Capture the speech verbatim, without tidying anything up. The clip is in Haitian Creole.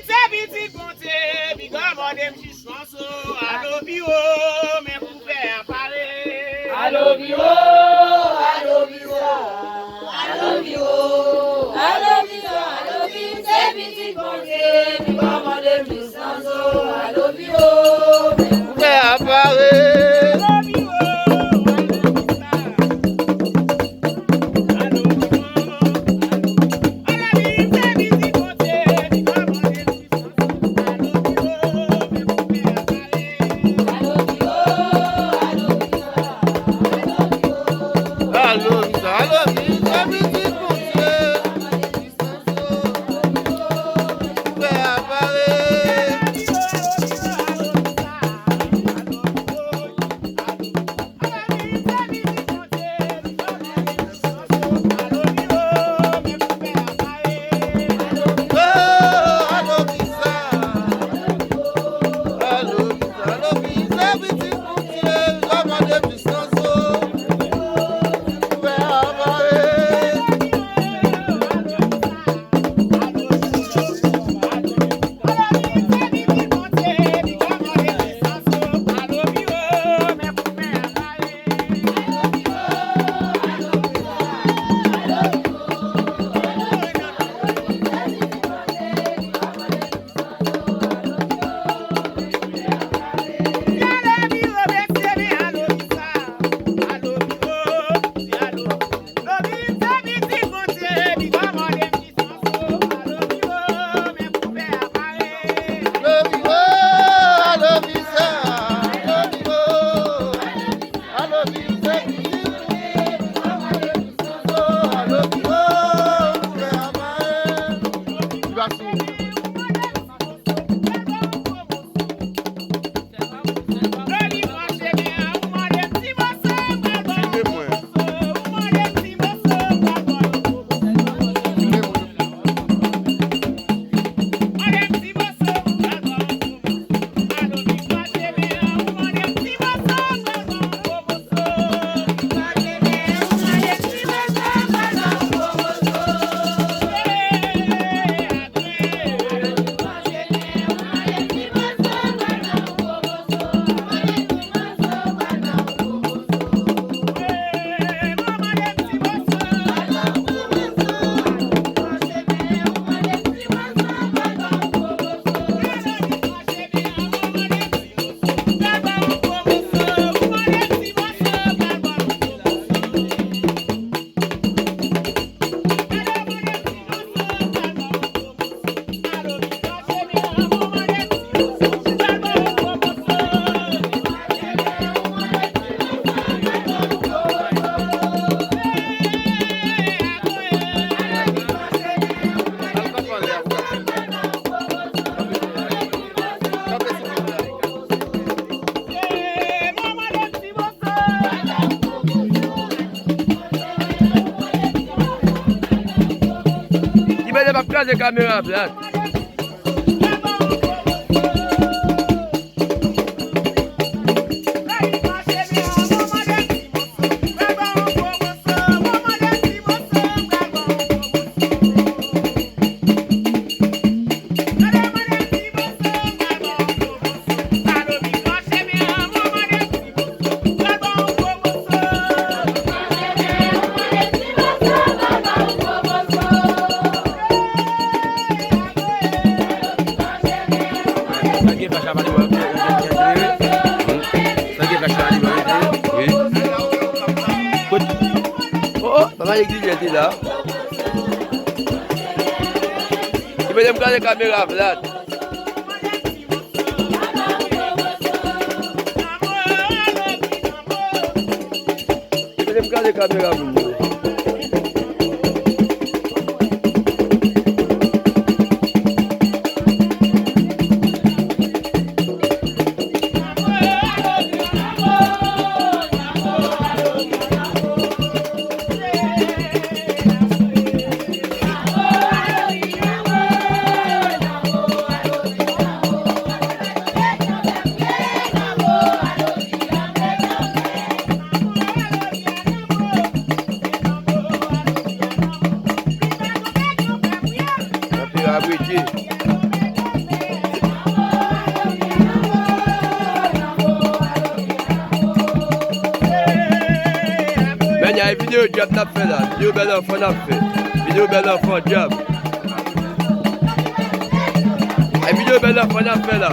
Se pitit Bondye, bigòmòde m jis panso. Alo biwo, men kouvè a pare. Alo biwo, alo biwo, alo biwo, alo biwo, alo biwo, se pitit Bondye, bigòmòde m jis panso. Alo biwo, men kouvè a pare. Alo biwo, alo biwo, alo biwo. Alo, mizè, alo, mizè, pitit Bondye. Fè apare. Li mete m ap kraze kamera plat. Sa gen flash la, pa li mwen, mwen, mwen, mwen, mwen. Sa gen flash la, li mwen, mwen, mwen. Wi. Kot? Oh, oh, papa legliz la te la. Li mete m gade kamera plat. Kite m gade kamera moun yo. Anya, e videyo djab n ap fè la. Videyo bèl anfan n ap fè. Videyo bèl anfan djab. E videyo bèl anfan n ap fè la.